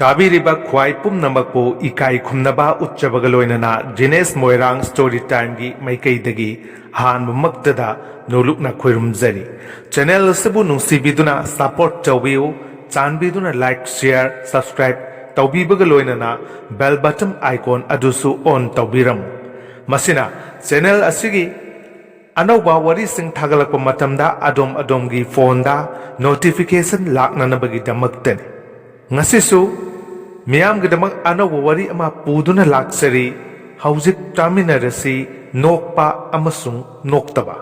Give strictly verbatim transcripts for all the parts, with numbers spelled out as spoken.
ꯇꯥꯕꯤꯔꯤꯕ ꯈ꯭ꯋꯥꯏ ꯄꯨꯝꯅꯃꯛꯄꯨ ꯏꯀꯥꯏ ꯈꯨꯝꯅꯕ ꯎꯠꯆꯕꯒ ꯂꯣꯏꯅꯅ ꯖꯤꯅꯦꯁ ꯃꯣꯏꯔꯥꯡ ꯁ꯭ꯇꯣꯔꯤ ꯇꯥꯏꯝꯒꯤ ꯃꯥꯏꯀꯩꯗꯒꯤ ꯑꯍꯥꯟꯕꯃꯛꯇꯗ ꯅꯣꯂꯨꯛꯅ ꯈꯣꯏꯔꯨꯝꯖꯔꯤ꯫ ꯆꯦꯅꯦꯜ ꯑꯁꯤꯕꯨ ꯅꯨꯡꯁꯤꯕꯤꯗꯨꯅ ꯁꯄꯣꯔꯠ ꯇꯧꯕꯤꯌꯨ꯫ ꯆꯥꯟꯕꯤꯗꯨꯅ ꯂꯥꯏꯛ, ꯁꯤꯌꯔ, ꯁꯕꯁꯀ꯭ꯔꯥꯏꯕ ꯇꯧꯕꯤꯕꯒ ꯂꯣꯏꯅꯅ ꯕꯦꯜ ꯕꯇꯟ ꯑꯥꯏꯀꯣꯟ ꯑꯗꯨꯁꯨ ꯑꯣꯟ ꯇꯧꯕꯤꯔꯝꯃꯨ꯫ ꯃꯁꯤꯅ ꯆꯦꯅꯦꯜ ꯑꯁꯤꯒꯤ ꯑꯅꯧꯕ ꯋꯥꯔꯤꯁꯤꯡ ꯊꯥꯒꯠꯂꯛꯄ ꯃꯇꯝꯗ ꯑꯗꯣꯝ ꯑꯗꯣꯝꯒꯤ ꯐꯣꯟꯗ ꯅꯣꯇꯤꯐꯤꯀꯦꯁꯟ ꯂꯥꯛꯅꯅꯕꯒꯤꯗꯃꯛꯇꯅꯤ꯫ ꯉꯁꯤꯁꯨ ꯃꯤꯌꯥꯝꯒꯤꯗꯃꯛ ꯑꯅꯧꯕ ꯋꯥꯔꯤ ꯑꯃ ꯄꯨꯗꯨꯅ ꯂꯥꯛꯆꯔꯤ꯫ ꯍꯧꯖꯤꯛ ꯇꯥꯃꯤꯟꯅꯔꯁꯤ, ꯅꯣꯛꯄ ꯑꯃꯁꯨꯡ ꯅꯣꯛꯇꯕ꯫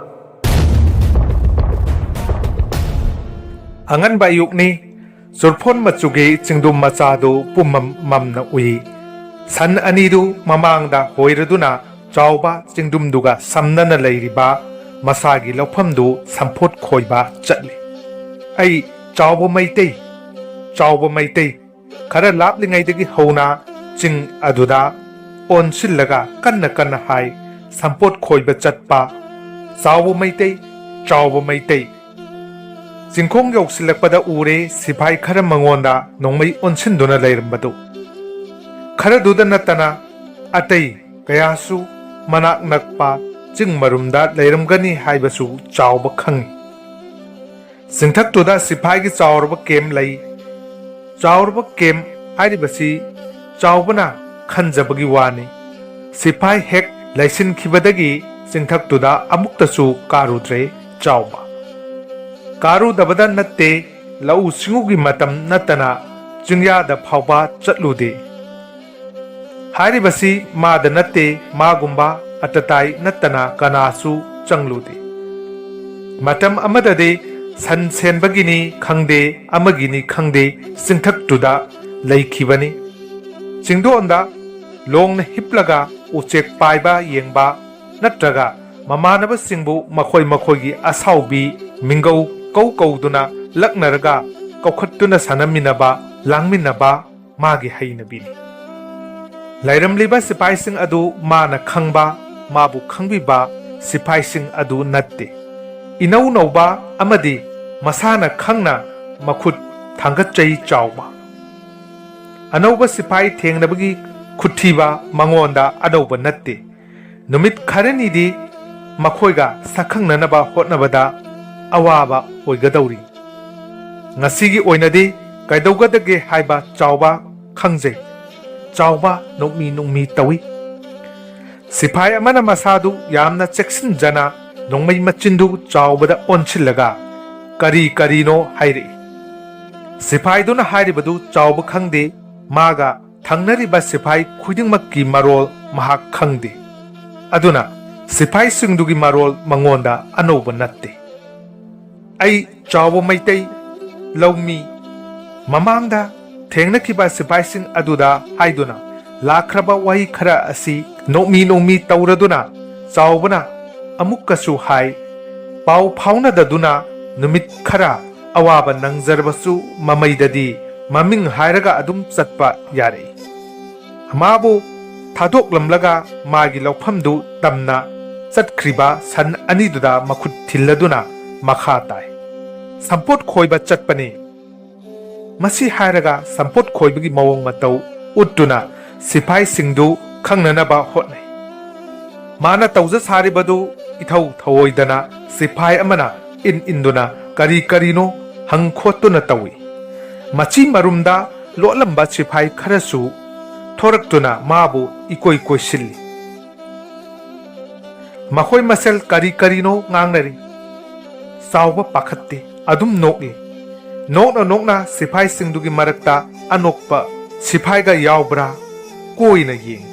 ꯑꯉꯟꯕ ꯑꯌꯨꯛꯅꯤ꯫ ꯆꯨꯔꯐꯣꯟ ꯃꯆꯨꯒꯤ ꯆꯤꯡꯗꯨꯝ ꯃꯆꯥꯗꯨ ꯄꯨꯝꯃꯝ ꯃꯝꯅ ꯎꯏ꯫ ꯁꯟ ꯑꯅꯤꯗꯨ ꯃꯃꯥꯡꯗ ꯍꯣꯏꯔꯗꯨꯅ ꯆꯥꯎꯕ ꯆꯤꯡꯗꯨꯝꯗꯨꯒ ꯁꯝꯅꯅ ꯂꯩꯔꯤꯕ ꯃꯁꯥꯒꯤ ꯂꯧꯐꯝꯗꯨ ꯁꯝꯄꯣꯠ ꯈꯣꯏꯕ ꯆꯠꯂꯤ꯫ ꯑꯩ ꯆꯥꯎꯕ ꯃꯩꯇꯩ, ꯆꯥꯎꯕ ꯃꯩꯇꯩ, ꯈꯔ ꯂꯥꯞꯂꯤꯉꯩꯗꯒꯤ ꯍꯧꯅ ꯆꯤꯡ ꯑꯗꯨꯗ ꯑꯣꯟꯁꯤꯜꯂꯒ ꯀꯟꯅ ꯀꯟꯅ ꯍꯥꯏ, ꯁꯝꯄꯣꯠ ꯈꯣꯏꯕ ꯆꯠꯄ ꯆꯥꯎꯕ ꯃꯩꯇꯩ, ꯆꯥꯎꯕ ꯃꯩꯇꯩ꯫ ꯆꯤꯡꯈꯣꯡ ꯌꯧꯁꯤꯜꯂꯛꯄꯗ ꯎꯔꯦ ꯁꯤꯐꯥꯏ ꯈꯔ ꯃꯉꯣꯟꯗ ꯅꯣꯡꯃꯩ ꯑꯣꯟꯁꯤꯟꯗꯨꯅ ꯂꯩꯔꯝꯕꯗꯨ꯫ ꯈꯔꯗꯨꯗ ꯅꯠꯇꯅ ꯑꯇꯩ ꯀꯌꯥꯁꯨ ꯃꯅꯥꯛ ꯅꯛꯄ ꯆꯤꯡ ꯃꯔꯨꯝꯗ ꯂꯩꯔꯝꯒꯅꯤ ꯍꯥꯏꯕꯁꯨ ꯆꯥꯎꯕ ꯈꯪꯏ꯫ ꯆꯤꯡꯊꯛꯇꯨꯗ ꯁꯤꯐꯥꯏꯒꯤ ꯆꯥꯎꯔꯕ ꯀꯦꯝ ꯂꯩ꯫ ꯆꯥꯎꯔꯕ ꯀꯦꯝ ꯍꯥꯏꯔꯤꯕꯁꯤ ꯆꯥꯎꯕꯅ ꯈꯟꯖꯕꯒꯤ ꯋꯥꯅꯤ꯫ ꯁꯤꯐꯥꯏ ꯍꯦꯛ ꯂꯩꯁꯤꯟꯈꯤꯕꯗꯒꯤ ꯆꯤꯡꯊꯛꯇꯨꯗ ꯑꯃꯨꯛꯇꯁꯨ ꯀꯥꯔꯨꯗ꯭ꯔꯦ ꯆꯥꯎꯕ꯫ ꯀꯥꯔꯨꯗꯕꯗ ꯅꯠꯇꯦ, ꯂꯧꯎ ꯁꯤꯡꯎꯒꯤ ꯃꯇꯝ ꯅꯠꯇꯅ ꯆꯤꯡꯌꯥꯗ ꯐꯥꯎꯕ ꯆꯠꯂꯨꯗꯦ꯫ ꯍꯥꯏꯔꯤꯕꯁꯤ ꯃꯥꯗ ꯅꯠꯇꯦ, ꯃꯥꯒꯨꯝꯕ ꯑꯇꯇꯥꯏ ꯅꯠꯇꯅ ꯀꯅꯥꯁꯨ ꯆꯪꯂꯨꯗꯦ꯫ ꯃꯇꯝ ꯑꯃꯗꯗꯤ ꯁꯟ ꯁꯦꯟꯕꯒꯤꯅꯤ ꯈꯪꯗꯦ, ꯑꯃꯒꯤꯅꯤ ꯈꯪꯗꯦ, ꯆꯤꯡꯊꯛꯇꯨꯗ ꯂꯩꯈꯤꯕꯅꯤ꯫ ꯆꯤꯡꯗꯣꯟꯗ ꯂꯣꯡꯅ ꯍꯤꯞꯂꯒ ꯎꯆꯦꯛ ꯄꯥꯏꯕ ꯌꯦꯡꯕ ꯅꯠꯇ꯭ꯔꯒ ꯃꯃꯥꯟꯅꯕꯁꯤꯡꯕꯨ ꯃꯈꯣꯏ ꯃꯈꯣꯏꯒꯤ ꯑꯁꯥꯎꯕꯤ ꯃꯤꯡꯒꯧ ꯀꯧ ꯀꯧꯗꯨꯅ ꯂꯛꯅꯔꯒ ꯀꯧꯈꯠꯇꯨꯅ ꯁꯥꯟꯅꯃꯤꯟꯅꯕ, ꯂꯥꯡꯃꯤꯟꯅꯕ ꯃꯥꯒꯤ ꯍꯩꯅꯕꯤꯅꯤ꯫ ꯂꯩꯔꯝꯂꯤꯕ ꯁꯤꯐꯥꯏꯁꯤꯡ ꯑꯗꯨ ꯃꯥꯅ ꯈꯪꯕ, ꯃꯥꯕꯨ ꯈꯪꯕꯤꯕ ꯁꯤꯐꯥꯏꯁꯤꯡ ꯑꯗꯨ ꯅꯠꯇꯦ꯫ ꯏꯅꯧ ꯅꯧꯕ ꯑꯃꯗꯤ ꯃꯁꯥꯅ ꯈꯪꯅ ꯃꯈꯨꯠ ꯊꯥꯡꯒꯠꯆꯩ ꯆꯥꯎꯕ꯫ ꯑꯅꯧꯕ ꯁꯤꯐꯥꯏ ꯊꯦꯡꯅꯕꯒꯤ ꯈꯨꯠꯊꯤꯕ ꯃꯉꯣꯟꯗ ꯑꯅꯧꯕ ꯅꯠꯇꯦ꯫ ꯅꯨꯃꯤꯠ ꯈꯔꯅꯤꯗꯤ ꯃꯈꯣꯏꯒ ꯁꯛꯈꯪꯅꯅꯕ ꯍꯣꯠꯅꯕꯗ ꯑꯋꯥꯕ ꯑꯣꯏꯒꯗꯧꯔꯤ꯫ ꯉꯁꯤꯒꯤ ꯑꯣꯏꯅꯗꯤ ꯀꯩꯗꯧꯒꯗꯒꯦ ꯍꯥꯏꯕ ꯆꯥꯎꯕ ꯈꯪꯖꯩ꯫ ꯆꯥꯎꯕ ꯅꯣꯛꯃꯤ ꯅꯣꯛꯃꯤ ꯇꯧꯏ꯫ ꯁꯤꯐꯥꯏ ꯑꯃꯅ ꯃꯁꯥꯗꯨ ꯌꯥꯝꯅ ꯆꯦꯛꯁꯤꯟꯖꯅ ꯅꯣꯡꯃꯩ ꯃꯆꯤꯟꯗꯨ ꯆꯥꯎꯕꯗ ꯑꯣꯟꯁꯤꯜꯂꯒ ꯀꯔꯤ ꯀꯔꯤꯅꯣ ꯍꯥꯏꯔꯛꯏ꯫ ꯁꯤꯐꯥꯏꯗꯨꯅ ꯍꯥꯏꯔꯤꯕꯗꯨ ꯆꯥꯎꯕ ꯈꯪꯗꯦ꯫ ꯃꯥꯒ ꯊꯪꯅꯔꯤꯕ ꯁꯤꯐꯥꯏ ꯈꯨꯗꯤꯡꯃꯛꯀꯤ ꯃꯔꯣꯜ ꯃꯍꯥꯛ ꯈꯪꯗꯦ꯫ ꯑꯗꯨꯅ ꯁꯤꯐꯥꯏꯁꯤꯡꯗꯨꯒꯤ ꯃꯔꯣꯜ ꯃꯉꯣꯟꯗ ꯑꯅꯧꯕ ꯅꯠꯇꯦ꯫ ꯑꯩ ꯆꯥꯎꯕ ꯃꯩꯇꯩ ꯂꯧꯃꯤ ꯃꯃꯥꯡꯗ ꯊꯦꯡꯅꯈꯤꯕ ꯁꯤꯐꯥꯏꯁꯤꯡ ꯑꯗꯨꯗ ꯍꯥꯏꯗꯨꯅ ꯂꯥꯛꯈ꯭ꯔꯕ ꯋꯥꯍꯩ ꯈꯔ ꯑꯁꯤ ꯅꯣꯛꯃꯤ ꯅꯣꯛꯃꯤ ꯇꯧꯔꯗꯨꯅ ꯆꯥꯎꯕꯅ ꯑꯃꯨꯛꯀꯁꯨ ꯍꯥꯏ, ꯄꯥꯎ ꯐꯥꯎꯅꯗꯗꯨꯅ ꯅꯨꯃꯤꯠ ꯈꯔ ꯑꯋꯥꯕ ꯅꯪꯖꯔꯕꯁꯨ ꯃꯃꯩꯗꯗꯤ ꯃꯃꯤꯡ ꯍꯥꯏꯔꯒ ꯑꯗꯨꯝ ꯆꯠꯄ ꯌꯥꯔꯛꯏ꯫ ꯃꯥꯕꯨ ꯊꯥꯗꯣꯛꯂꯝꯂꯒ ꯃꯥꯒꯤ ꯂꯧꯐꯝꯗꯨ ꯇꯝꯅ ꯆꯠꯈ꯭ꯔꯤꯕ ꯁꯟ ꯑꯅꯤꯗꯨꯗ ꯃꯈꯨꯠ ꯊꯤꯜꯂꯗꯨꯅ ꯃꯈꯥ ꯇꯥꯏ꯫ ꯁꯝꯄꯣꯠ ꯈꯣꯏꯕ ꯆꯠꯄꯅꯤ꯫ ꯃꯁꯤ ꯍꯥꯏꯔꯒ ꯁꯝꯄꯣꯠ ꯈꯣꯏꯕꯒꯤ ꯃꯑꯣꯡ ꯃꯇꯧ ꯎꯠꯇꯨꯅ ꯁꯤꯐꯥꯏꯁꯤꯡꯗꯨ ꯈꯪꯅꯅꯕ ꯍꯣꯠꯅꯩ꯫ ꯃꯥꯅ ꯇꯧꯖ ꯁꯥꯔꯤꯕꯗꯨ ꯏꯊꯧ ꯊꯧꯑꯣꯏꯗꯅ ꯁꯤꯐꯥꯏ ꯑꯃꯅ ꯏꯟ ꯏꯟꯗꯨꯅ ꯀꯔꯤ ꯀꯔꯤꯅꯣ ꯍꯪ ꯈꯣꯠꯇꯨꯅ ꯇꯧꯏ꯫ ꯃꯆꯤ ꯃꯔꯨꯝꯗ ꯂꯣꯠꯂꯝꯕ ꯁꯤꯐꯥꯏ ꯈꯔꯁꯨ ꯊꯣꯔꯛꯇꯨꯅ ꯃꯥꯕꯨ ꯏꯀꯣꯏ ꯀꯣꯏꯁꯤꯜꯂꯤ꯫ ꯃꯈꯣꯏ ꯃꯁꯦꯜ ꯀꯔꯤ ꯀꯔꯤꯅꯣ ꯉꯥꯡꯅꯔꯤ꯫ ꯆꯥꯎꯕ ꯄꯥꯈꯠꯇꯦ, ꯑꯗꯨꯝ ꯅꯣꯛꯂꯤ꯫ ꯅꯣꯛꯅ ꯅꯣꯛꯅ ꯁꯤꯐꯥꯏꯁꯤꯡꯗꯨꯒꯤ ꯃꯔꯛꯇ ꯑꯅꯣꯛꯄ ꯁꯤꯐꯥꯏꯒ ꯌꯥꯎꯕ꯭ꯔꯥ ꯀꯣꯏꯅ ꯌꯦꯡꯏ꯫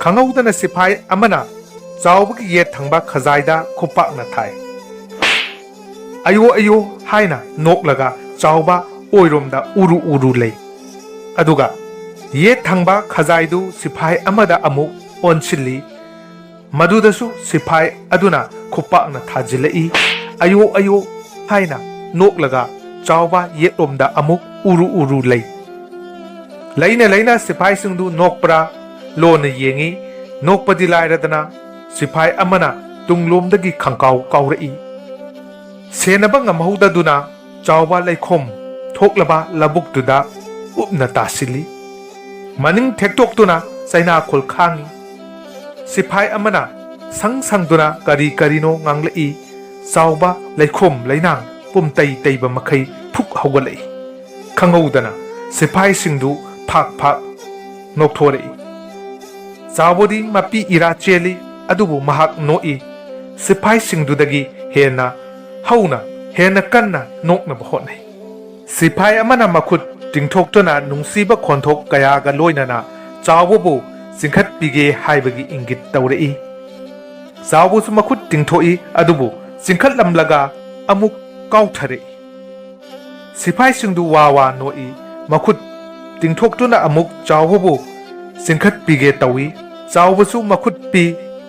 ꯈꯪꯍꯧꯗꯅ ꯁꯤꯐꯥꯏ ꯑꯃꯅ ꯆꯥꯎꯕꯒꯤ ꯌꯦꯠ ꯊꯪꯕ ꯈꯖꯥꯏꯗ ꯈꯨꯄꯥꯛꯅ ꯊꯥꯏ꯫ "ꯑꯌꯣ ꯑꯌꯣ" ꯍꯥꯏꯅ ꯅꯣꯛꯂꯒ ꯆꯥꯎꯕ ꯑꯣꯏꯔꯣꯝꯗ ꯎꯔꯨ ꯎꯔꯨ ꯂꯩ꯫ ꯑꯗꯨꯒ ꯌꯦꯠ ꯊꯪꯕ ꯈꯖꯥꯏꯗꯨ ꯁꯤꯐꯥꯏ ꯑꯃꯗ ꯑꯃꯨꯛ ꯑꯣꯟꯁꯤꯜꯂꯤ꯫ ꯃꯗꯨꯗꯁꯨ ꯁꯤꯐꯥꯏ ꯑꯗꯨꯅ ꯈꯨꯄꯥꯛꯅ ꯊꯥꯖꯤꯜꯂꯛꯏ꯫ "ꯑꯌꯣ ꯑꯌꯣ" ꯍꯥꯏꯅ ꯅꯣꯛꯂꯒ ꯆꯥꯎꯕ ꯌꯦꯠꯂꯣꯝꯗ ꯑꯃꯨꯛ ꯎꯔꯨ ꯎꯔꯨ ꯂꯩ꯫ ꯂꯩꯅ ꯂꯩꯅ ꯁꯤꯐꯥꯏꯁꯤꯡꯗꯨ ꯅꯣꯛꯄ꯭ꯔꯥ ꯂꯣꯟꯅ ꯌꯦꯡꯏ꯫ ꯅꯣꯛꯄꯗꯤ ꯂꯥꯏꯔꯗꯅ ꯁꯤꯐꯥꯏ ꯑꯃꯅ ꯇꯨꯡꯂꯣꯝꯗꯒꯤ ꯈꯪꯀꯥꯎ ꯀꯥꯎꯔꯛꯏ꯫ ꯁꯦꯟꯅꯕ ꯉꯝꯍꯧꯗꯗꯨꯅ ꯆꯥꯎꯕ ꯂꯩꯈꯣꯝ ꯊꯣꯛꯂꯕ ꯂꯧꯕꯨꯛꯇꯨꯗ ꯄꯨꯞꯅ ꯇꯥꯁꯤꯜꯂꯤ꯫ ꯃꯅꯤꯡ ꯊꯦꯛꯇꯣꯛꯇꯨꯅ ꯆꯩꯅꯥꯈꯣꯜ ꯈꯥꯡꯏ꯫ ꯁꯤꯐꯥꯏ ꯑꯃꯅ ꯁꯪ ꯁꯪꯗꯨꯅ ꯀꯔꯤ ꯀꯔꯤꯅꯣ ꯉꯥꯡꯂꯛꯏ꯫ ꯆꯥꯎꯕ ꯂꯩꯈꯣꯝ ꯂꯩꯅꯥꯡ ꯄꯨꯝꯇꯩ ꯇꯩꯕ ꯃꯈꯩ ꯐꯨꯛ ꯍꯧꯒꯠꯂꯛꯏ꯫ ꯈꯪꯍꯧꯗꯅ ꯁꯤꯐꯥꯏꯁꯤꯡꯗꯨ ꯐꯥꯛ ꯐꯥꯛ ꯅꯣꯛꯊꯣꯔꯛꯏ꯫ ꯆꯥꯎꯕꯗꯤ ꯃꯄꯤ ꯏꯔꯥ ꯆꯦꯜꯂꯤ, ꯑꯗꯨꯕꯨ ꯃꯍꯥꯛ ꯅꯣꯛꯏ꯫ ꯁꯤꯐꯥꯏꯁꯤꯡꯗꯨꯗꯒꯤ ꯍꯦꯟꯅ ꯍꯧꯅ, ꯍꯦꯟꯅ ꯀꯟꯅ ꯅꯣꯛꯅꯕ ꯍꯣꯠꯅꯩ꯫ ꯁꯤꯐꯥꯏ ꯑꯃꯅ ꯃꯈꯨꯠ ꯇꯤꯡꯊꯣꯛꯇꯨꯅ ꯅꯨꯡꯁꯤꯕ ꯈꯣꯟꯊꯣꯛ ꯀꯌꯥꯒ ꯂꯣꯏꯅꯅ ꯆꯥꯎꯕꯕꯨ ꯆꯤꯡꯈꯠꯄꯤꯒꯦ ꯍꯥꯏꯕꯒꯤ ꯏꯪꯒꯤꯠ ꯇꯧꯔꯛꯏ꯫ ꯆꯥꯎꯕꯁꯨ ꯃꯈꯨꯠ ꯇꯤꯡꯊꯣꯛꯏ, ꯑꯗꯨꯕꯨ ꯆꯤꯡꯈꯠꯂꯝꯂꯒ ꯑꯃꯨꯛ ꯀꯥꯎꯊꯔꯛꯏ꯫ ꯁꯤꯐꯥꯏꯁꯤꯡꯗꯨ ꯋꯥ ꯋꯥ ꯅꯣꯛꯏ꯫ ꯃꯈꯨꯠ ꯇꯤꯡꯊꯣꯛꯇꯨꯅ ꯑꯃꯨꯛ ꯆꯥꯎꯕꯕꯨ ꯆꯤꯡꯈꯠꯄꯤꯒꯦ ꯇꯧꯏ꯫ ꯆꯥꯎꯕꯁꯨ ꯃꯈꯨꯠ ꯄꯤ꯫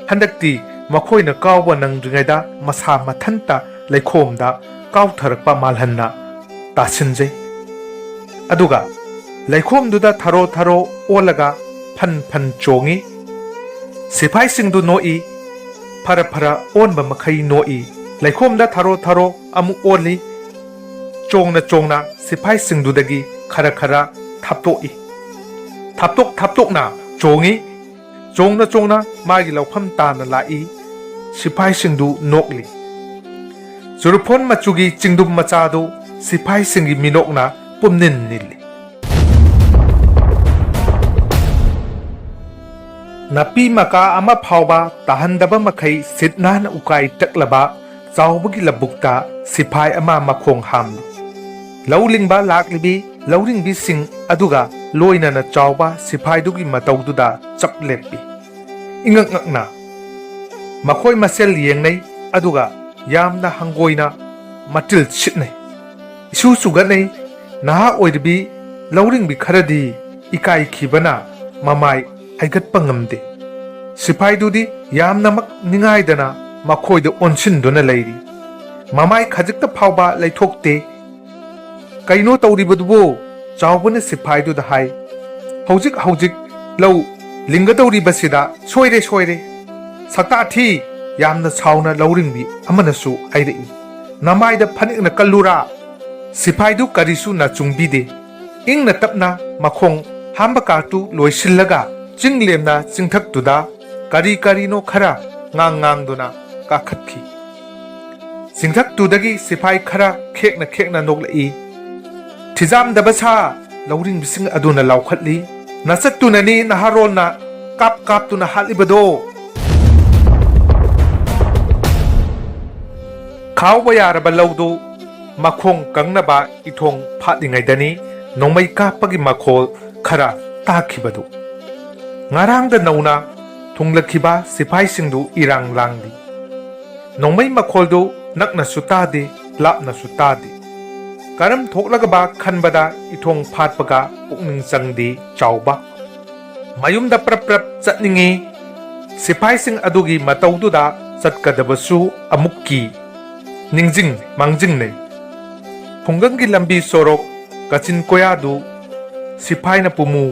ꯍꯟꯗꯛꯇꯤ ꯃꯈꯣꯏꯅ ꯀꯥꯎꯕ ꯅꯪꯗ꯭ꯔꯤꯉꯩꯗ ꯃꯁꯥ ꯃꯊꯟꯇ ꯂꯩꯈꯣꯝꯗ ꯀꯥꯎꯊꯔꯛꯄ ꯃꯥꯜꯍꯟꯅ ꯇꯥꯁꯤꯟꯖꯩ꯫ ꯑꯗꯨꯒ ꯂꯩꯈꯣꯝꯗꯨꯗ ꯊꯔꯣ ꯊꯔꯣ ꯑꯣꯜꯂꯒ ꯐꯟ ꯐꯟ ꯆꯣꯡꯏ꯫ ꯁꯤꯐꯥꯏꯁꯤꯡꯗꯨ ꯅꯣꯛꯏ꯫ ꯐꯔ ꯐꯔ ꯑꯣꯟꯕ ꯃꯈꯩ ꯅꯣꯛꯏ꯫ ꯂꯩꯈꯣꯝꯗ ꯊꯔꯣ ꯊꯔꯣ ꯑꯃꯨꯛ ꯑꯣꯜꯂꯤ꯫ ꯆꯣꯡꯅ ꯆꯣꯡꯅ ꯁꯤꯐꯥꯏꯁꯤꯡꯗꯨꯗꯒꯤ ꯈꯔ ꯈꯔ ꯊꯥꯞꯇꯣꯛꯏ꯫ ꯊꯥꯞꯇꯣꯛ ꯊꯥꯞꯇꯣꯛꯅ ꯆꯣꯡꯏ꯫ ꯆꯣꯡꯅ ꯆꯣꯡꯅ ꯃꯥꯒꯤ ꯂꯧꯐꯝ ꯇꯥꯅ ꯂꯥꯛꯏ꯫ ꯁꯤꯐꯥꯏꯁꯤꯡꯗꯨ ꯅꯣꯛꯂꯤ꯫ ꯆꯨꯔꯨꯐꯣꯟ ꯃꯆꯨꯒꯤ ꯆꯤꯡꯗꯨꯝ ꯃꯆꯥꯗꯨ ꯁꯤꯐꯥꯏꯁꯤꯡꯒꯤ ꯃꯤꯅꯣꯛꯅ ꯄꯨꯝꯅꯤꯟ ꯅꯤꯜꯂꯤ꯫ ꯅꯥꯄꯤ ꯃꯀꯥ ꯑꯃ ꯐꯥꯎꯕ ꯇꯥꯍꯟꯗꯕ ꯃꯈꯩ ꯁꯤꯠ ꯅꯥꯟꯅ ꯎꯀꯥꯏ ꯇꯛꯂꯕ ꯆꯥꯎꯕꯒꯤ ꯂꯧꯕꯨꯛꯇ ꯁꯤꯐꯥꯏ ꯑꯃ ꯃꯈꯣꯡ ꯍꯥꯝꯂꯤ꯫ ꯂꯧ ꯂꯤꯡꯕ ꯂꯥꯛꯂꯤꯕꯤ ꯂꯧꯔꯤꯡꯕꯤꯁꯤꯡ ꯑꯗꯨꯒ ꯂꯣꯏꯅꯅ ꯆꯥꯎꯕ ꯁꯤꯐꯥꯏꯗꯨꯒꯤ ꯃꯇꯧꯗꯨꯗ ꯆꯞ ꯂꯦꯞꯄꯤ꯫ ꯏꯉꯛ ꯉꯛꯅ ꯃꯈꯣꯏ ꯃꯁꯦꯜ ꯌꯦꯡꯅꯩ, ꯑꯗꯨꯒ ꯌꯥꯝꯅ ꯍꯪꯒꯣꯏꯅ ꯃꯇꯤꯜ ꯁꯤꯠꯅꯩ꯫ ꯏꯁꯨ ꯁꯨꯒꯠꯅꯩ꯫ ꯅꯍꯥ ꯑꯣꯏꯔꯤꯕꯤ ꯂꯧꯔꯤꯡꯕꯤ ꯈꯔꯗꯤ ꯏꯀꯥꯏꯈꯤꯕꯅ ꯃꯃꯥꯏ ꯍꯥꯏꯒꯠꯄ ꯉꯝꯗꯦ꯫ ꯁꯤꯐꯥꯏꯗꯨꯗꯤ ꯌꯥꯝꯅꯃꯛ ꯅꯤꯡꯉꯥꯏꯗꯅ ꯃꯈꯣꯏꯗ ꯑꯣꯟꯁꯤꯟꯗꯨꯅ ꯂꯩꯔꯤ꯫ ꯃꯃꯥꯏ ꯈꯖꯤꯛꯇ ꯐꯥꯎꯕ ꯂꯩꯊꯣꯛꯇꯦ꯫ "ꯀꯩꯅꯣ ꯇꯧꯔꯤꯕꯗꯨꯕꯨ?" ꯆꯥꯎꯕꯅ ꯁꯤꯐꯥꯏꯗꯨꯗ ꯍꯥꯏ꯫ "ꯍꯧꯖꯤꯛ ꯍꯧꯖꯤꯛ ꯂꯧ ꯂꯤꯡꯒꯗꯧꯔꯤꯕꯁꯤꯗ ꯁꯣꯏꯔꯦ, ꯁꯣꯏꯔꯦ!" "ꯁꯛꯇꯥ ꯊꯤ!" ꯌꯥꯝꯅ ꯁꯥꯎꯅ ꯂꯧꯔꯤꯡꯕꯤ ꯑꯃꯅꯁꯨ ꯍꯥꯏꯔꯛꯏ꯫ "ꯅꯃꯥꯏꯗ ꯐꯅꯦꯛꯅ ꯀꯜꯂꯨꯔꯥ?" ꯁꯤꯐꯥꯏꯗꯨ ꯀꯔꯤꯁꯨ ꯅꯥꯆꯨꯡꯕꯤꯗꯦ꯫ ꯏꯪꯅ ꯇꯞꯅ ꯃꯈꯣꯡ ꯍꯥꯝꯕ ꯀꯥꯔꯠꯇꯨ ꯂꯣꯏꯁꯤꯜꯂꯒ ꯆꯤꯡ ꯂꯦꯝꯅ ꯆꯤꯡꯊꯛꯇꯨꯗ ꯀꯔꯤ ꯀꯔꯤꯅꯣ ꯈꯔ ꯉꯥꯡ ꯉꯥꯡꯗꯨꯅ ꯀꯥꯈꯠꯈꯤ꯫ ꯆꯤꯡꯊꯛꯇꯨꯗꯒꯤ ꯁꯤꯐꯥꯏ ꯈꯔ ꯈꯦꯛꯅ ꯈꯦꯛꯅ ꯅꯣꯛꯂꯛꯏ꯫ ꯊꯤꯖꯥꯝꯗꯕ ꯁꯥ ꯂꯧꯔꯤꯡꯕꯁꯤꯡ ꯑꯗꯨꯅ ꯂꯥꯎꯈꯠꯂꯤ꯫ "ꯅꯆꯠꯇꯨꯅꯅꯤ ꯅꯍꯥꯔꯣꯜꯅ ꯀꯥꯞ ꯀꯥꯞꯇꯨꯅ ꯍꯥꯠꯂꯤꯕꯗꯣ!" ꯈꯥꯎꯕ ꯌꯥꯔꯕ ꯂꯧꯗꯨ ꯃꯈꯣꯡ ꯀꯪꯅꯕ ꯏꯊꯣꯡ ꯐꯥꯠꯂꯤꯉꯩꯗꯅꯤ ꯅꯣꯡꯃꯩ ꯀꯥꯞꯄꯒꯤ ꯃꯈꯣꯜ ꯈꯔ ꯇꯥꯈꯤꯕꯗꯨ꯫ ꯉꯔꯥꯡꯗ ꯅꯧꯅ ꯊꯨꯡꯂꯛꯈꯤꯕ ꯁꯤꯐꯥꯏꯁꯤꯡꯗꯨ ꯏꯔꯥꯡ ꯂꯥꯡꯂꯤ꯫ ꯅꯣꯡꯃꯩ ꯃꯈꯣꯜꯗꯨ ꯅꯛꯅꯁꯨ ꯇꯥꯗꯦ, ꯂꯥꯞꯅꯁꯨ ꯇꯥꯗꯦ꯫ ꯀꯔꯝ ꯊꯣꯛꯂꯒꯕ ꯈꯟꯕꯗ ꯏꯊꯣꯡ ꯐꯥꯠꯄꯒ ꯄꯨꯛꯅꯤꯡ ꯆꯪꯗꯦ ꯆꯥꯎꯕ꯫ ꯃꯌꯨꯝꯗ ꯄ꯭ꯔꯞ ꯄ꯭ꯔꯞ ꯆꯠꯅꯤꯡꯉꯤ꯫ ꯁꯤꯐꯥꯏꯁꯤꯡ ꯑꯗꯨꯒꯤ ꯃꯇꯧꯗꯨꯗ ꯆꯠꯀꯗꯕꯁꯨ ꯑꯃꯨꯛ ꯀꯤ꯫ ꯅꯤꯡꯖꯤꯡ ꯃꯥꯡꯖꯤꯡꯅꯩ꯫ ꯈꯨꯡꯒꯪꯒꯤ ꯂꯝꯕꯤ ꯁꯣꯔꯣꯛ ꯀꯥꯆꯤꯟ ꯀꯣꯌꯥꯗꯨ ꯁꯤꯐꯥꯏꯅ ꯄꯨꯃꯨ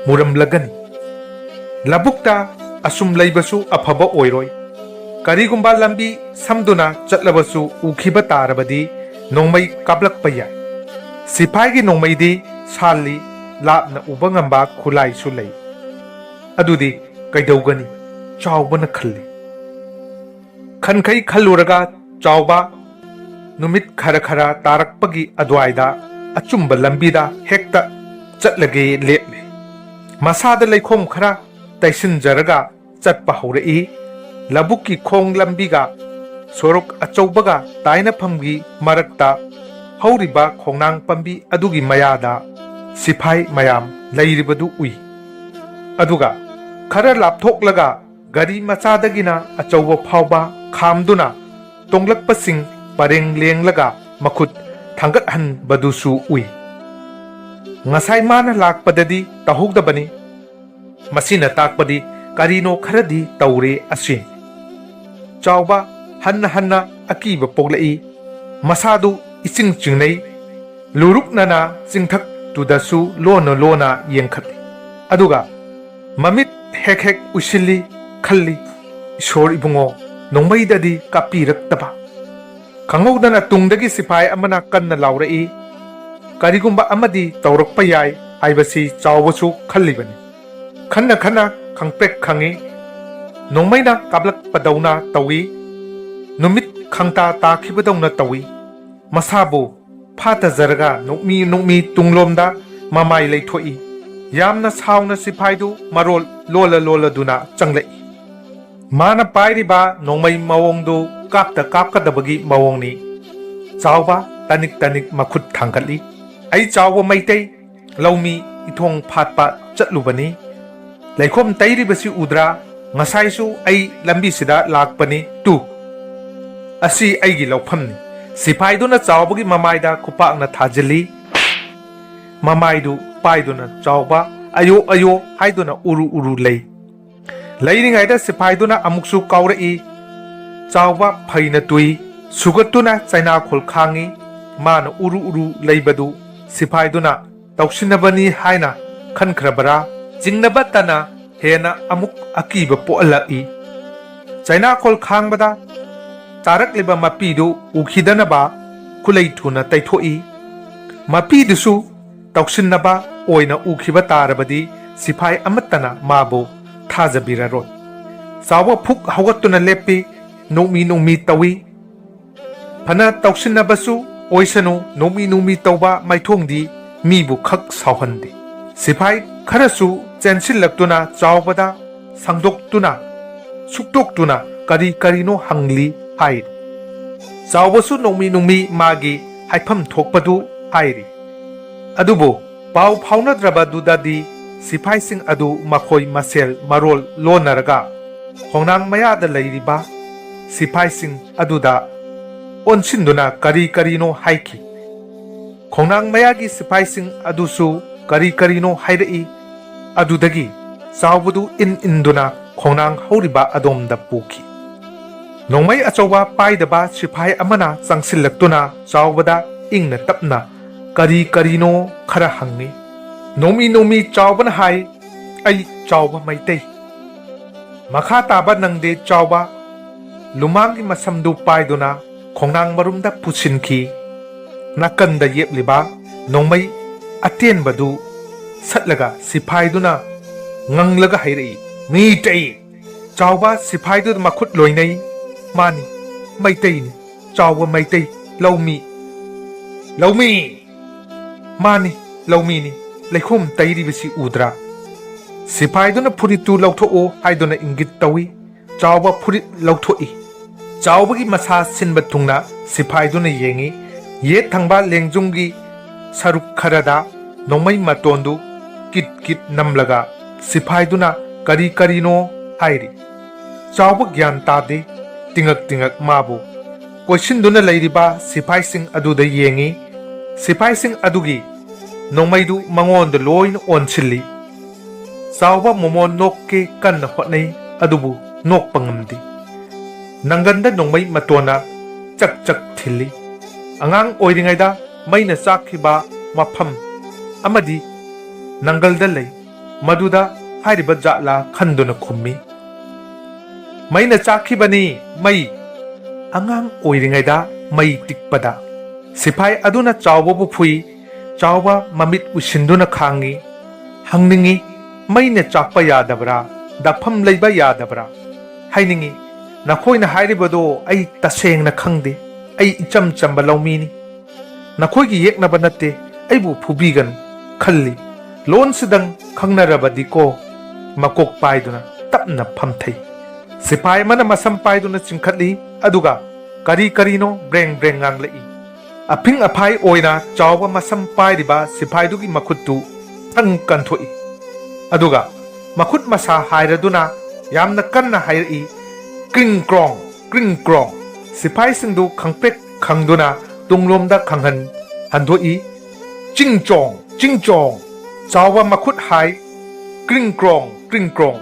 ꯃꯨꯔꯝꯂꯒꯅꯤ꯫ ꯂꯧꯕꯨꯛꯇ ꯑꯁꯨꯝ ꯂꯩꯕꯁꯨ ꯑꯐꯕ ꯑꯣꯏꯔꯣꯏ꯫ ꯀꯔꯤꯒꯨꯝꯕ ꯂꯝꯕꯤ ꯁꯝꯗꯨꯅ ꯆꯠꯂꯕꯁꯨ ꯎꯈꯤꯕ ꯇꯥꯔꯕꯗꯤ ꯅꯣꯡꯃꯩ ꯀꯥꯞꯂꯛꯄ ꯌꯥꯏ꯫ ꯁꯤꯐꯥꯏꯒꯤ ꯅꯣꯡꯃꯩꯗꯤ ꯁꯥꯜꯂꯤ, ꯂꯥꯞꯅ ꯎꯕ ꯉꯝꯕ ꯈꯨꯠꯂꯥꯏꯁꯨ ꯂꯩ꯫ ꯑꯗꯨꯗꯤ ꯀꯩꯗꯧꯒꯅꯤ? ꯆꯥꯎꯕꯅ ꯈꯜꯂꯤ꯫ ꯈꯟꯈꯩ ꯈꯜꯂꯨꯔꯒ ꯆꯥꯎꯕ ꯅꯨꯃꯤꯠ ꯈꯔ ꯈꯔ ꯇꯥꯔꯛꯄꯒꯤ ꯑꯗꯨꯋꯥꯏꯗ ꯑꯆꯨꯝꯕ ꯂꯝꯕꯤꯗ ꯍꯦꯛꯇ ꯆꯠꯂꯒꯦ ꯂꯦꯞꯂꯦ꯫ ꯃꯁꯥꯗ ꯂꯩꯈꯣꯝ ꯈꯔ ꯇꯩꯁꯤꯟꯖꯔꯒ ꯆꯠꯄ ꯍꯧꯔꯛꯏ꯫ ꯂꯧꯕꯨꯛꯀꯤ ꯈꯣꯡ ꯂꯝꯕꯤꯒ ꯁꯣꯔꯣꯛ ꯑꯆꯧꯕꯒ ꯇꯥꯏꯅꯐꯝꯒꯤ ꯃꯔꯛꯇ ꯍꯧꯔꯤꯕ ꯈꯣꯡꯅꯥꯡ ꯄꯥꯝꯕꯤ ꯑꯗꯨꯒꯤ ꯃꯌꯥꯗ ꯁꯤꯐꯥꯏ ꯃꯌꯥꯝ ꯂꯩꯔꯤꯕꯗꯨ ꯎꯏ꯫ ꯑꯗꯨꯒ ꯈꯔ ꯂꯥꯞꯊꯣꯛꯂꯒ ꯒꯥꯔꯤ ꯃꯆꯥꯗꯒꯤꯅ ꯑꯆꯧꯕ ꯐꯥꯎꯕ ꯈꯥꯝꯗꯨꯅ ꯇꯣꯡꯂꯛꯄꯁꯤꯡ ꯄꯔꯦꯡ ꯂꯦꯡꯂꯒ ꯃꯈꯨꯠ ꯊꯥꯡꯒꯠꯍꯟꯕꯗꯨꯁꯨ ꯎꯏ꯫ ꯉꯁꯥꯏ ꯃꯥꯅ ꯂꯥꯛꯄꯗꯗꯤ ꯇꯧꯍꯧꯗꯕꯅꯤ꯫ ꯃꯁꯤꯅ ꯇꯥꯛꯄꯗꯤ ꯀꯔꯤꯅꯣ ꯈꯔꯗꯤ ꯇꯧꯔꯦ ꯑꯁꯤꯅꯤ꯫ ꯆꯥꯎꯕ ꯍꯟꯅ ꯍꯟꯅ ꯑꯀꯤꯕ ꯄꯣꯛꯂꯛꯏ꯫ ꯃꯁꯥꯗꯨ ꯏꯆꯤꯡ ꯆꯤꯡꯅꯩ꯫ ꯂꯨꯔꯨꯛꯅꯅ ꯆꯤꯡꯊꯛꯇꯨꯗꯁꯨ ꯂꯣꯟꯅ ꯂꯣꯟꯅ ꯌꯦꯡꯈꯠꯂꯤ꯫ ꯑꯗꯨꯒ ꯃꯃꯤꯠ ꯍꯦꯛ ꯍꯦꯛ ꯎꯏꯁꯤꯜꯂꯤ, ꯈꯜꯂꯤ, "ꯏꯁꯣꯔ ꯏꯕꯨꯡꯉꯣ, ꯅꯣꯡꯃꯩꯗꯗꯤ ꯀꯥꯞꯄꯤꯔꯛꯇꯕ?" ꯈꯪꯍꯧꯗꯅ ꯇꯨꯡꯗꯒꯤ ꯁꯤꯐꯥꯏ ꯑꯃꯅ ꯀꯟꯅ ꯂꯥꯎꯔꯛꯏ꯫ ꯀꯔꯤꯒꯨꯝꯕ ꯑꯃꯗꯤ ꯇꯧꯔꯛꯄ ꯌꯥꯏ ꯍꯥꯏꯕꯁꯤ ꯆꯥꯎꯕꯁꯨ ꯈꯜꯂꯤꯕꯅꯤ꯫ ꯈꯟꯅ ꯈꯟꯅ ꯈꯪꯄ꯭ꯔꯦꯛ ꯈꯪꯏ꯫ ꯅꯣꯡꯃꯩꯅ ꯀꯥꯞꯂꯛꯄꯗꯧꯅ ꯇꯧꯏ꯫ ꯅꯨꯃꯤꯠ ꯈꯪꯇꯥ ꯇꯥꯈꯤꯕꯗꯧꯅ ꯇꯧꯏ꯫ ꯃꯁꯥꯕꯨ ꯐꯥꯊꯖꯔꯒ ꯅꯣꯛꯃꯤ ꯅꯣꯛꯃꯤ ꯇꯨꯡꯂꯣꯝꯗ ꯃꯃꯥꯏ ꯂꯩꯊꯣꯛꯏ꯫ ꯌꯥꯝꯅ ꯁꯥꯎꯅ ꯁꯤꯐꯥꯏꯗꯨ ꯃꯔꯣꯜ ꯂꯣꯜꯂ ꯂꯣꯜꯂꯗꯨꯅ ꯆꯪꯂꯛꯏ꯫ ꯃꯥꯅ ꯄꯥꯏꯔꯤꯕ ꯅꯣꯡꯃꯩ ꯃꯑꯣꯡꯗꯨ ꯀꯥꯞꯇ ꯀꯥꯞꯀꯗꯕꯒꯤ ꯃꯑꯣꯡꯅꯤ꯫ ꯆꯥꯎꯕ ꯇꯅꯤꯛ ꯇꯅꯤꯛ ꯃꯈꯨꯠ ꯊꯥꯡꯒꯠꯂꯤ꯫ ꯑꯩ ꯆꯥꯎꯕ ꯃꯩꯇꯩ ꯂꯧꯃꯤ ꯏꯊꯣꯡ ꯐꯥꯠꯄ ꯆꯠꯂꯨꯕꯅꯤ꯫ ꯂꯩꯈꯣꯝ ꯇꯩꯔꯤꯕꯁꯤ ꯎꯗ꯭ꯔꯥ? ꯉꯁꯥꯏꯁꯨ ꯑꯩ ꯂꯝꯕꯤꯁꯤꯗ ꯂꯥꯛꯄꯅꯤ꯫ ꯇꯨ, ꯑꯁꯤ ꯑꯩꯒꯤ ꯂꯧꯐꯝꯅꯤ꯫ ꯁꯤꯐꯥꯏꯗꯨꯅ ꯆꯥꯎꯕꯒꯤ ꯃꯃꯥꯏꯗ ꯈꯨꯄꯥꯛꯅ ꯊꯥꯖꯤꯜꯂꯤ꯫ ꯃꯃꯥꯏꯗꯨ ꯄꯥꯏꯗꯨꯅ ꯆꯥꯎꯕ "ꯑꯌꯣ ꯑꯌꯣ" ꯍꯥꯏꯗꯨꯅ ꯎꯔꯨ ꯎꯔꯨ ꯂꯩ꯫ ꯂꯩꯔꯤꯉꯩꯗ ꯁꯤꯐꯥꯏꯗꯨꯅ ꯑꯃꯨꯛꯁꯨ ꯀꯥꯎꯔꯛꯏ꯫ ꯆꯥꯎꯕ ꯐꯩꯅ ꯇꯨꯏ꯫ ꯁꯨꯒꯠꯇꯨꯅ ꯆꯩꯅꯥꯈꯣꯜ ꯈꯥꯡꯏ꯫ ꯃꯥꯅ ꯎꯔꯨ ꯎꯔꯨ ꯂꯩꯕꯗꯨ ꯁꯤꯐꯥꯏꯗꯨꯅ ꯇꯧꯁꯤꯟꯅꯕꯅꯤ ꯍꯥꯏꯅ ꯈꯟꯈ꯭ꯔꯕꯔꯥ? ꯆꯤꯡꯅꯕꯇꯅ ꯍꯦꯟꯅ ꯑꯃꯨꯛ ꯑꯀꯤꯕ ꯄꯣꯛꯍꯜꯂꯛꯏ꯫ ꯆꯩꯅꯥꯈꯣꯜ ꯈꯥꯡꯕꯗ ꯇꯥꯔꯛꯂꯤꯕ ꯃꯄꯤꯗꯨ ꯎꯈꯤꯗꯅꯕ ꯈꯨꯂꯩ ꯊꯨꯅ ꯇꯩꯊꯣꯛꯏ꯫ ꯃꯄꯤꯗꯨꯁꯨ ꯇꯧꯁꯤꯟꯅꯕ ꯑꯣꯏꯅ ꯎꯈꯤꯕ ꯇꯥꯔꯕꯗꯤ ꯁꯤꯐꯥꯏ ꯑꯃꯠꯇꯅ ꯃꯥꯕꯨ ꯊꯥꯖꯕꯤꯔꯔꯣꯏ꯫ ꯆꯥꯎꯕ ꯐꯨꯛ ꯍꯧꯒꯠꯇꯨꯅ ꯂꯦꯞꯄꯤ꯫ ꯅꯣꯡꯃꯤ ꯅꯣꯡꯃꯤ ꯇꯧꯏ꯫ ꯐꯅ ꯇꯧꯁꯤꯟꯅꯕꯁꯨ ꯑꯣꯏꯁꯅꯨ, ꯅꯣꯡꯃꯤ ꯅꯣꯡꯃꯤ ꯇꯧꯕ ꯃꯥꯏꯊꯣꯡꯗꯤ ꯃꯤꯕꯨ ꯈꯛ ꯁꯥꯎꯍꯟꯗꯦ꯫ ꯁꯤꯐꯥꯏ ꯈꯔꯁꯨ ꯆꯦꯟꯁꯤꯜꯂꯛꯇꯨꯅ ꯆꯥꯎꯕꯗ ꯁꯪꯗꯣꯛꯇꯨꯅ, ꯁꯨꯛꯇꯣꯛꯇꯨꯅ ꯀꯔꯤ ꯀꯔꯤꯅꯣ ꯍꯪꯂꯤ ꯍꯥꯏꯔꯤ꯫ ꯆꯥꯎꯕꯁꯨ ꯅꯣꯡꯃꯤ ꯅꯣꯡꯃꯤ ꯃꯥꯒꯤ ꯍꯥꯏꯐꯝ ꯊꯣꯛꯄꯗꯨ ꯍꯥꯏꯔꯤ꯫ ꯑꯗꯨꯕꯨ ꯄꯥꯎ ꯐꯥꯎꯅꯗ꯭ꯔꯕꯗꯨꯗꯗꯤ ꯁꯤꯐꯥꯏꯁꯤꯡ ꯑꯗꯨ ꯃꯈꯣꯏ ꯃꯁꯦꯜ ꯃꯔꯣꯜ ꯂꯣꯟꯅꯔꯒ ꯈꯣꯡꯅꯥꯡ ꯃꯌꯥꯗ ꯂꯩꯔꯤꯕ ꯁꯤꯐꯥꯏꯁꯤꯡ ꯑꯗꯨꯗ ꯑꯣꯟꯁꯤꯟꯗꯨꯅ ꯀꯔꯤ ꯀꯔꯤꯅꯣ ꯍꯥꯏꯈꯤ꯫ ꯈꯣꯡꯅꯥꯡ ꯃꯌꯥꯒꯤ ꯁꯤꯐꯥꯏꯁꯤꯡ ꯑꯗꯨꯁꯨ ꯀꯔꯤ ꯀꯔꯤꯅꯣ ꯍꯥꯏꯔꯛꯏ꯫ ꯑꯗꯨꯗꯒꯤ ꯆꯥꯎꯕꯗꯨ ꯏꯟ ꯏꯟꯗꯨꯅ ꯈꯣꯡꯅꯥꯡ ꯍꯧꯔꯤꯕ ꯑꯗꯣꯝꯗ ꯄꯨꯈꯤ꯫ ꯅꯣꯡꯃꯩ ꯑꯆꯧꯕ ꯄꯥꯏꯗꯕ ꯁꯤꯐꯥꯏ ꯑꯃꯅ ꯆꯪꯁꯤꯜꯂꯛꯇꯨꯅ ꯆꯥꯎꯕꯗ ꯏꯪꯅ ꯇꯞꯅ ꯀꯔꯤ ꯀꯔꯤꯅꯣ ꯈꯔ ꯍꯪꯉꯤ꯫ ꯅꯣꯡꯃꯤ ꯅꯣꯡꯃꯤ ꯆꯥꯎꯕꯅ ꯍꯥꯏ, "ꯑꯩ ꯆꯥꯎꯕ ꯃꯩꯇꯩ"꯫ ꯃꯈꯥ ꯇꯥꯕ ꯅꯪꯗꯦ ꯆꯥꯎꯕ꯫ ꯂꯨꯃꯥꯡꯒꯤ ꯃꯁꯝꯗꯨ ꯄꯥꯏꯗꯨꯅ ꯈꯣꯡꯅꯥꯡ ꯃꯔꯨꯝꯗ ꯄꯨꯁꯤꯟꯈꯤ꯫ ꯅꯥꯀꯟꯗ ꯌꯦꯞꯂꯤꯕ ꯅꯣꯡꯃꯩ ꯑꯇꯦꯟꯕꯗꯨ ꯁꯠꯂꯒ ꯁꯤꯐꯥꯏꯗꯨꯅ ꯉꯪꯂꯒ ꯍꯥꯏꯔꯛꯏ, "ꯃꯤꯇꯩ!" ꯆꯥꯎꯕ ꯁꯤꯐꯥꯏꯗꯨꯗ ꯃꯈꯨꯠ ꯂꯣꯏꯅꯩ꯫ "ꯃꯥꯅꯤ, ꯃꯩꯇꯩꯅꯤ꯫ ꯆꯥꯎꯕ ꯃꯩꯇꯩ꯫ ꯂꯧꯃꯤ꯫ ꯂꯧꯃꯤ!" "ꯃꯥꯅꯤ, ꯂꯧꯃꯤꯅꯤ꯫ ꯂꯩꯈꯣꯝ ꯇꯩꯔꯤꯕꯁꯤ ꯎꯗ꯭ꯔꯥ?" ꯁꯤꯐꯥꯏꯗꯨꯅ "ꯐꯨꯔꯤꯠꯇꯨ ꯂꯧꯊꯣꯛꯑꯣ" ꯍꯥꯏꯗꯨꯅ ꯏꯪꯒꯤꯠ ꯇꯧꯏ꯫ ꯆꯥꯎꯕ ꯐꯨꯔꯤꯠ ꯂꯧꯊꯣꯛꯏ꯫ ꯆꯥꯎꯕꯒꯤ ꯃꯁꯥ ꯁꯤꯟꯕ ꯊꯨꯡꯅ ꯁꯤꯐꯥꯏꯗꯨꯅ ꯌꯦꯡꯏ꯫ ꯌꯦꯠ ꯊꯪꯕ ꯂꯦꯡꯖꯨꯝꯒꯤ ꯁꯔꯨꯛ ꯈꯔꯗ ꯅꯣꯡꯃꯩ ꯃꯇꯣꯟꯗꯨ ꯀꯤꯠ ꯀꯤꯠ ꯅꯝꯂꯒ ꯁꯤꯐꯥꯏꯗꯨꯅ ꯀꯔꯤ ꯀꯔꯤꯅꯣ ꯍꯥꯏꯔꯤ꯫ ꯆꯥꯎꯕ ꯒ꯭ꯌꯥꯟ ꯇꯥꯗꯦ꯫ ꯇꯤꯡꯉꯛ ꯇꯤꯡꯉꯛ ꯃꯥꯕꯨ ꯀꯣꯏꯁꯤꯟꯗꯨꯅ ꯂꯩꯔꯤꯕ ꯁꯤꯐꯥꯏꯁꯤꯡ ꯑꯗꯨꯗ ꯌꯦꯡꯏ꯫ ꯁꯤꯐꯥꯏꯁꯤꯡ ꯑꯗꯨꯒꯤ ꯅꯣꯡꯃꯩꯗꯨ ꯃꯉꯣꯟꯗ ꯂꯣꯏꯅ ꯑꯣꯟꯁꯤꯜꯂꯤ꯫ ꯆꯥꯎꯕ ꯃꯣꯃꯣꯟ ꯅꯣꯛꯀꯦ ꯀꯟꯅ ꯍꯣꯠꯅꯩ, ꯑꯗꯨꯕꯨ ꯅꯣꯛꯄ ꯉꯝꯗꯦ꯫ ꯅꯪꯒꯟꯗ ꯅꯣꯡꯃꯩ ꯃꯇꯣꯟꯅ ꯆꯛ ꯆꯛ ꯊꯤꯜꯂꯤ꯫ ꯑꯉꯥꯡ ꯑꯣꯏꯔꯤꯉꯩꯗ ꯃꯩꯅ ꯆꯥꯛꯈꯤꯕ ꯃꯐꯝ ꯑꯃꯗꯤ ꯅꯪꯒꯜꯗ ꯂꯩ꯫ ꯃꯗꯨꯗ ꯍꯥꯏꯔꯤꯕ ꯖꯥꯠꯂꯥ ꯈꯟꯗꯨꯅ ꯈꯨꯝꯃꯤ꯫ "ꯃꯩꯅ ꯆꯥꯛꯈꯤꯕꯅꯤ, ꯃꯩ!" ꯑꯉꯥꯡ ꯑꯣꯏꯔꯤꯉꯩꯗ ꯃꯩ ꯇꯤꯛꯄꯗ꯫ ꯁꯤꯐꯥꯏ ꯑꯗꯨꯅ ꯆꯥꯎꯕꯕꯨ ꯐꯨꯏ꯫ ꯆꯥꯎꯕ ꯃꯃꯤꯠ ꯎꯏꯁꯤꯟꯗꯨꯅ ꯈꯥꯡꯉꯤ꯫ ꯍꯪꯅꯤꯡꯉꯤ, "ꯃꯩꯅ ꯆꯥꯛꯄ ꯌꯥꯗꯕ꯭ꯔꯥ? ꯗꯥꯛꯐꯝ ꯂꯩꯕ ꯌꯥꯗꯕ꯭ꯔꯥ?" ꯍꯥꯏꯅꯤꯡꯉꯤ꯫ "ꯅꯈꯣꯏꯅ ꯍꯥꯏꯔꯤꯕꯗꯣ ꯑꯩ ꯇꯁꯦꯡꯅ ꯈꯪꯗꯦ꯫ ꯑꯩ ꯏꯆꯝ ꯆꯝꯕ ꯂꯧꯃꯤꯅꯤ꯫ ꯅꯈꯣꯏꯒꯤ ꯌꯦꯛꯅꯕ ꯅꯠꯇꯦ, ꯑꯩꯕꯨ ꯐꯨꯕꯤꯒꯅꯨ" ꯈꯜꯂꯤ꯫ "ꯂꯣꯟꯁꯤꯗꯪ ꯈꯪꯅꯔꯕꯗꯤꯀꯣ?" ꯃꯀꯣꯛ ꯄꯥꯏꯗꯨꯅ ꯇꯞꯅ ꯐꯝꯊꯩ꯫ ꯁꯤꯐꯥꯏ ꯑꯃꯅ ꯃꯁꯝ ꯄꯥꯏꯗꯨꯅ ꯆꯤꯡꯈꯠꯂꯤ, ꯑꯗꯨꯒ ꯀꯔꯤ ꯀꯔꯤꯅꯣ ꯕ꯭ꯔꯦꯡ ꯕ꯭ꯔꯦꯡ ꯉꯥꯡꯂꯛꯏ꯫ ꯑꯐꯤꯡ ꯑꯐꯥꯏ ꯑꯣꯏꯅ ꯆꯥꯎꯕ ꯃꯁꯝ ꯄꯥꯏꯔꯤꯕ ꯁꯤꯐꯥꯏꯗꯨꯒꯤ ꯃꯈꯨꯠꯇꯨ ꯊꯪ ꯀꯟꯊꯣꯛꯏ꯫ ꯑꯗꯨꯒ ꯃꯈꯨꯠ ꯃꯁꯥ ꯍꯥꯏꯔꯗꯨꯅ ꯌꯥꯝꯅ ꯀꯟꯅ ꯍꯥꯏꯔꯛꯏ, "ꯀ꯭ꯔꯤꯡ ꯀ꯭ꯔꯣꯡ, ꯀ꯭ꯔꯤꯡ ꯀ꯭ꯔꯣꯡ!" ꯁꯤꯐꯥꯏꯁꯤꯡꯗꯨ ꯈꯪꯄ꯭ꯔꯦꯛ ꯈꯪꯗꯨꯅ ꯇꯨꯡꯂꯣꯝꯗ ꯈꯪꯍꯟ ꯍꯟꯗꯣꯛꯏ꯫ "ꯆꯤꯡ ꯆꯣꯡ, ꯆꯤꯡ ꯆꯣꯡ!" ꯆꯥꯎꯕ ꯃꯈꯨꯠ ꯍꯥꯏ, "ꯀ꯭ꯔꯤꯡ ꯀ꯭ꯔꯣꯡ, ꯀ꯭ꯔꯤꯡ ꯀ꯭ꯔꯣꯡ!"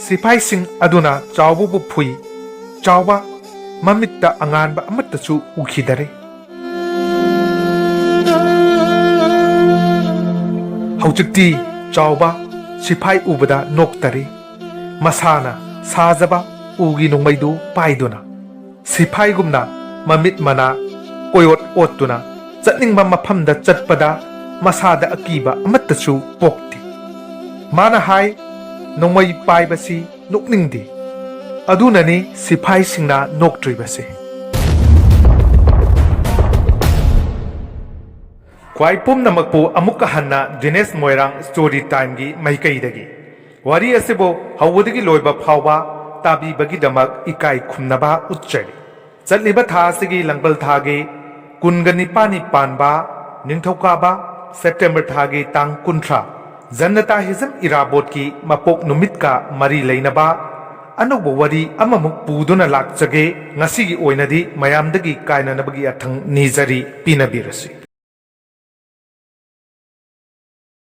ꯁꯤꯐꯥꯏꯁꯤꯡ ꯑꯗꯨꯅ ꯆꯥꯎꯕꯕꯨ ꯐꯨꯏ꯫ ꯆꯥꯎꯕ ꯃꯃꯤꯠꯇ ꯑꯉꯥꯟꯕ ꯑꯃꯠꯇꯁꯨ ꯎꯈꯤꯗꯔꯦ꯫ ꯍꯧꯖꯤꯛꯇꯤ ꯆꯥꯎꯕ ꯁꯤꯐꯥꯏ ꯎꯕꯗ ꯅꯣꯛꯇꯔꯦ꯫ ꯃꯁꯥꯅ ꯁꯥꯖꯕ ꯎꯒꯤ ꯅꯣꯡꯃꯩꯗꯨ ꯄꯥꯏꯗꯨꯅ, ꯁꯤꯐꯥꯏꯒꯨꯝꯅ ꯃꯃꯤꯠ ꯃꯅꯥ ꯀꯣꯏꯑꯣꯠ ꯑꯣꯠꯇꯨꯅ ꯆꯠꯅꯤꯡꯕ ꯃꯐꯝꯗ ꯆꯠꯄꯗ ꯃꯁꯥꯗ ꯑꯀꯤꯕ ꯑꯃꯠꯇꯁꯨ ꯄꯣꯛꯇꯦ꯫ ꯃꯥꯅ ꯍꯥꯏ, "ꯅꯣꯡꯃꯩ ꯄꯥꯏꯕꯁꯤ ꯅꯣꯛꯅꯤꯡꯗꯦ꯫ ꯑꯗꯨꯅꯅꯤ ꯁꯤꯐꯥꯏꯁꯤꯡꯅ ꯅꯣꯛꯇ꯭ꯔꯤꯕꯁꯦ"꯫ ꯈ꯭ꯋꯥꯏ ꯄꯨꯝꯅꯃꯛꯄꯨ ꯑꯃꯨꯛꯀ ꯍꯟꯅ ꯗꯤꯅꯦꯁ ꯃꯣꯏꯔꯥꯡ ꯁ꯭ꯇꯣꯔꯤ ꯇꯥꯏꯝꯒꯤ ꯃꯥꯏꯀꯩꯗꯒꯤ ꯋꯥꯔꯤ ꯑꯁꯤꯕꯨ ꯍꯧꯕꯗꯒꯤ ꯂꯣꯏꯕ ꯐꯥꯎꯕ ꯇꯥꯕꯤꯕꯒꯤꯗꯃꯛ ꯏꯀꯥꯏ ꯈꯨꯝꯅꯕ ꯎꯠꯆꯔꯤ꯫ ꯆꯠꯂꯤꯕ ꯊꯥ ꯑꯁꯤꯒꯤ ꯂꯥꯡꯕꯜ ꯊꯥꯒꯤ ꯀꯨꯟꯒ ꯅꯤꯄꯥꯟꯅꯤ ꯄꯥꯟꯕ ꯅꯤꯡꯊꯧꯀꯥꯕ, ꯁꯦꯞꯇꯦꯝꯕꯔ ꯊꯥꯒꯤ ꯇꯥꯡ ꯀꯨꯟꯊ꯭ꯔꯥ, ꯖꯟꯅꯇꯥ ꯍꯤꯖꯝ ꯏꯔꯥꯕꯣꯠꯀꯤ ꯃꯄꯣꯛ ꯅꯨꯃꯤꯠꯀ ꯃꯔꯤ ꯂꯩꯅꯕ ꯑꯅꯧꯕ ꯋꯥꯔꯤ ꯑꯃꯃꯨꯛ ꯄꯨꯗꯨꯅ ꯂꯥꯛꯆꯒꯦ꯫ ꯉꯁꯤꯒꯤ ꯑꯣꯏꯅꯗꯤ ꯃꯌꯥꯝꯗꯒꯤ ꯀꯥꯏꯅꯅꯕꯒꯤ ꯑꯊꯪ ꯅꯤꯖꯔꯤ, ꯄꯤꯅꯕꯤꯔꯁꯤ꯫